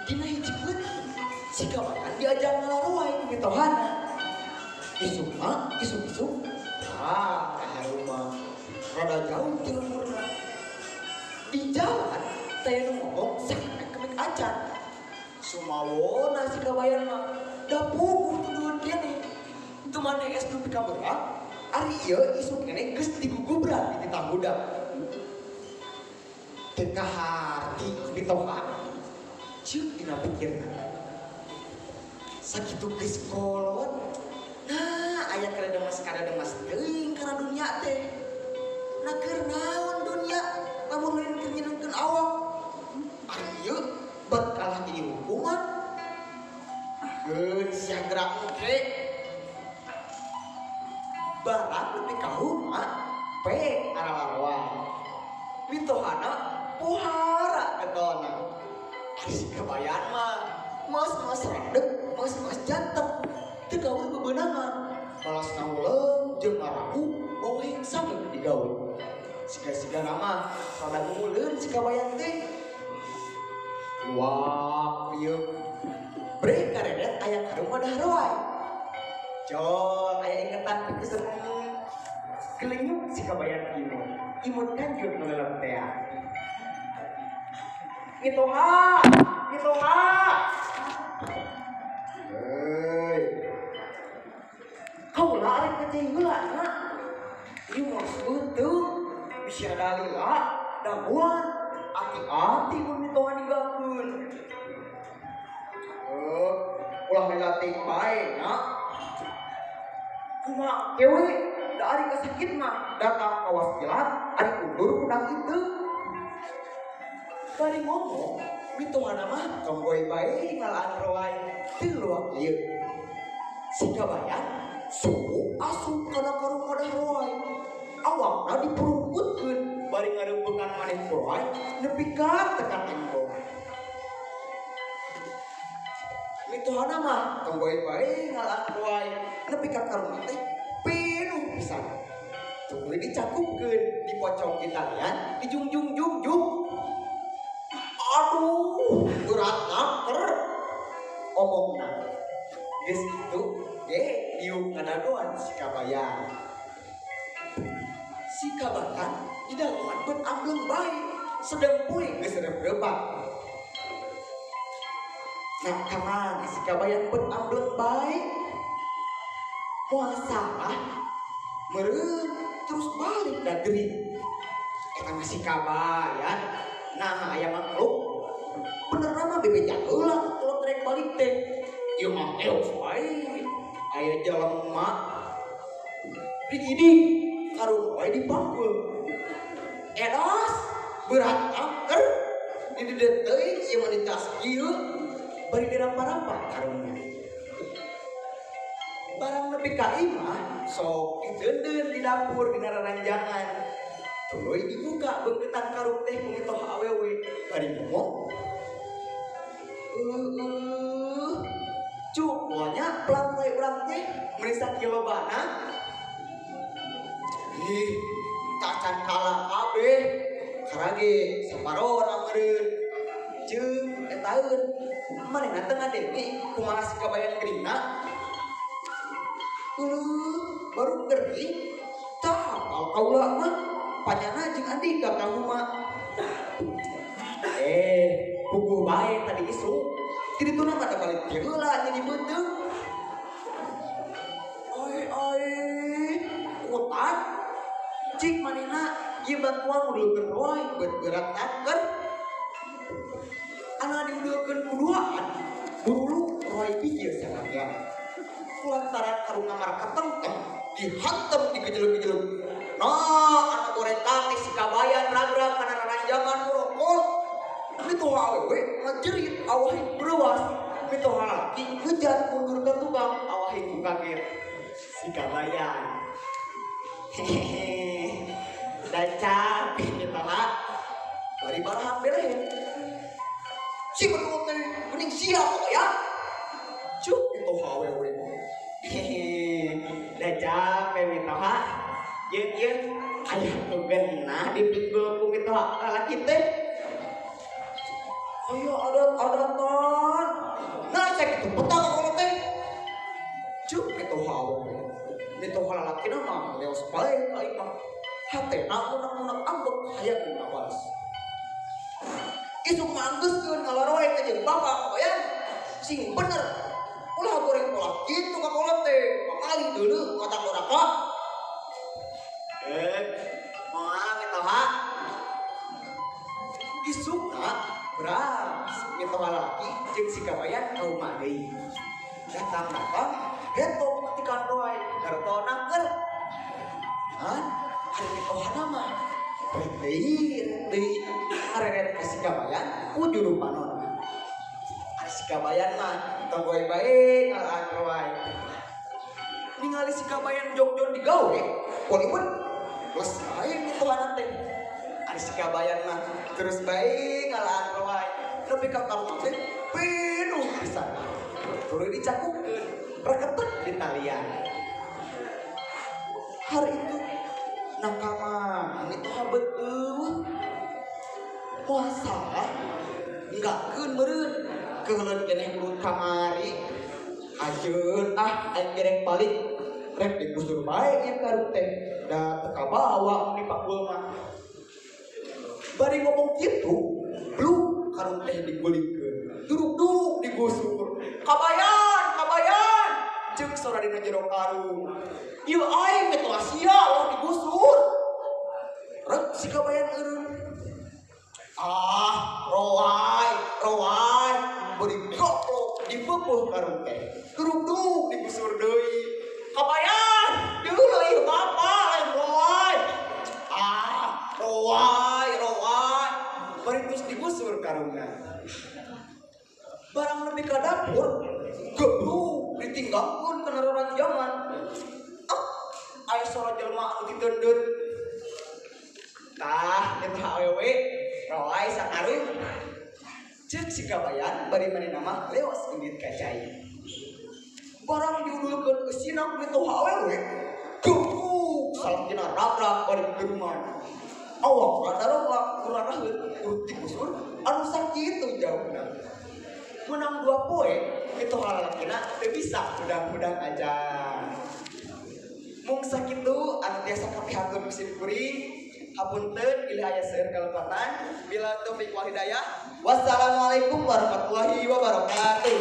Dina hiji peuting si kabayan diajak ngalaroai ku mitohana. Isuk mah isuk-isuk ah ka rumah rada jauh ti lemburna. Di jalan teh nu ngomong sakemek-kemek acan. Sumawona si kabayan mah da puguh tuduhan keneh. Teu maneh es nu pikabeurang ari ieu isuk keneh geus digugubran di titah budak. Teu kaharti mitoha ceuk dina pikirna. Sakitu geus kolot. Nah, aya karedemas teuing kana dunya teh. Nah, keur naon dunya lamun lain keur nyenengkeun awak. Ari ieu bet kalah jadi hukuman. Keun sia gerak engke. Barang nepi ka rumah pe aralaroa. Mitohana pohara getolna. Ari si kabayan mah mas-mas rendeg, mas-mas janteng. Teu gawe bebenangan, malas ngahuleng jeung ngaraku bawa hengsa digawe. Siga-siga nama rada nguleun si kabayan teh. Wah, ieu brek karedet aya karung wadah roai. Jol aya ingetan pikeun kelenyuk si kabayan imut. Imut kanjut nu lelep tea. Mitoha, mitoha. Hei. Kaula arek ngeceh heula na. Ieu mah beuteung bisa dalila daguan ati-ati mun mitoha ninggalkeun. Ulah lila teuing bae nya. Kumaha kewe da ari kasakit mah datang kawas kilat ari undur kudang itu. Bari ngomong mitohana mah tonggoy bae ngalaan roai teu luak lieu. Si kabayan suku asup kana karung wadah roai. Awakna dipurungkutkeun bari ngareupeungan maneh ku roai nepi ka tekan embong. Mitohana mah tonggoy bae ngalaan roai nepi ka karung teh penuh pisan. Tuluy dicakupkeun dipocong di talian dijungjung-jungjung. Aduh, berat naker omongna. Geus kitu ge diuk ngadagoan si kabayan. Si kabayan didagoan beut ambleng bae, sedeng poe geus reup-reupan. Nah, kamana si kabayan beut ambleng bae? Moal salah meureun terus balik da gering. Eta mah si kabayan. Nah, aya makhluk bener mah bebeja heula kalau trek balik teh. Ieu mah eos wae. Aya jelema digidik karung wae dipangkul. Edos berat angker didedet teuing ieu mah ditas ieu bari dirampa-rampa karungna. Barang nepi ka imah sok diteundeun di dapur dina raranjangan. Tuluy dibuka beungkeutan karung teh ku mitoha awewe bari ngomong. Cuk, moalnya pelan wae urang teh meuni sakilo bana. Ih, tacan kala kabeh. Karage saparona meureun. Jeung etaeun manehna teu ngadenge kumaha si kabayan geuringna. Baru gering tah hafal kaula mah. Panyana jeung Andika ka rumah. Puguh bae tadi isuk. Kitu mah da balik teh heula jadi beuteung. Oi oi, kutan. Cik manehna ieu bantuan ngudulkeun roy beut berat naker. Ana diudulkeun kuduaan, buruluk roy pikir sangat. Kulantaran karung ngamar katengteng dihantem digejeleng-gejeleng. Nah, anak goreng teh si kabayan ragrag kana raranjangan murokol. Mitoha awewe ngajerit awahi bereuas. Mitoha lalaki ngejar mundur ka tukang awahi ku kaget. Si kabayan. Hehehe. Da capek mitoha. Bari barahang belehe. Si bedul teh geuning sia ya. Cuk mitoha awewe. Hehehe. Da capek mitoha. Jeung aya nu geunah dipikul ku mitoha lalaki teh. Aya adat-adatan. Nah cek itu petang kalau teh. Cuk mitoha awewe. Mitoha lalakina mah leos bae ka imah. Hatena munak-munak ambek hayang ngawas. Isuk manggeuskeun ngalaroe teh jeung bapak kabayan. Sing bener. Ulah goreng pola kitu ka kolot teh. Pangalih deuleu mata doraka. Moal mitoha. Isukna beras mitoha lalaki jeung si kabayan ka rumah deui. Datang-datang heto petikan roy gartona keur. Han, ari mitohana mah rek deui ngareret ka si kabayan ku juru panon. Ari si kabayan mah tong goe bae ngalaan roy. Ningali si kabayan jongjon digawe, walaupun geus lain mitohana teh. Ari si kabayan mah terus bae ngalaan roy. Nepi ka karung teh penuh pisan. Tuluy dicakupkeun, reketek di talian. Hari itu nakama mitoha beut eueuh. Moal salah enggakeun meureun keuheuleun keneh urut kamari. Ajeun ah aing gereng balik rek digusur bae ieu karung teh. Da teu kabawa mun dipakul mah. Bari ngomong kitu, bluk karung teh digulingkeun. Duruk-duruk digusur. Kabayan, kabayan. Ceuk sora dina jero karung. Ieu aing mitoha sia ulah digusur. Rek si kabayan eureun. Ah, roai, roai. Bari goblok dipeupuh karung teh. Duruk-duruk digusur deui. Kabayan, deuleu ieu bapa lain roai. Ah, roai, roai. Bari terus digusur karungna. Barang lebih ke dapur, gebluk ditinggalkeun kana raranjangan. Ah, aya sora jelema anu diteundeun. Tah, eta awewe roai sakarung. Ceuk si kabayan bari manehna mah leos indit ka cai. Barang diudulkeun eusina mitoha awewe, gebluk salakina ragrak bari gerungan. Awak rada kuraraheun urut digusur anu sakitu jauhna. Menang 2 poe mitoha lalakina teu bisa hudang-hudang aja. Mung sakitu anu tiasa kapihatur ku sim kuring. Hapunten bilih aya seueur kalepatan. Bila taufik wal hidayah. Wassalamualaikum warahmatullahi wabarakatuh.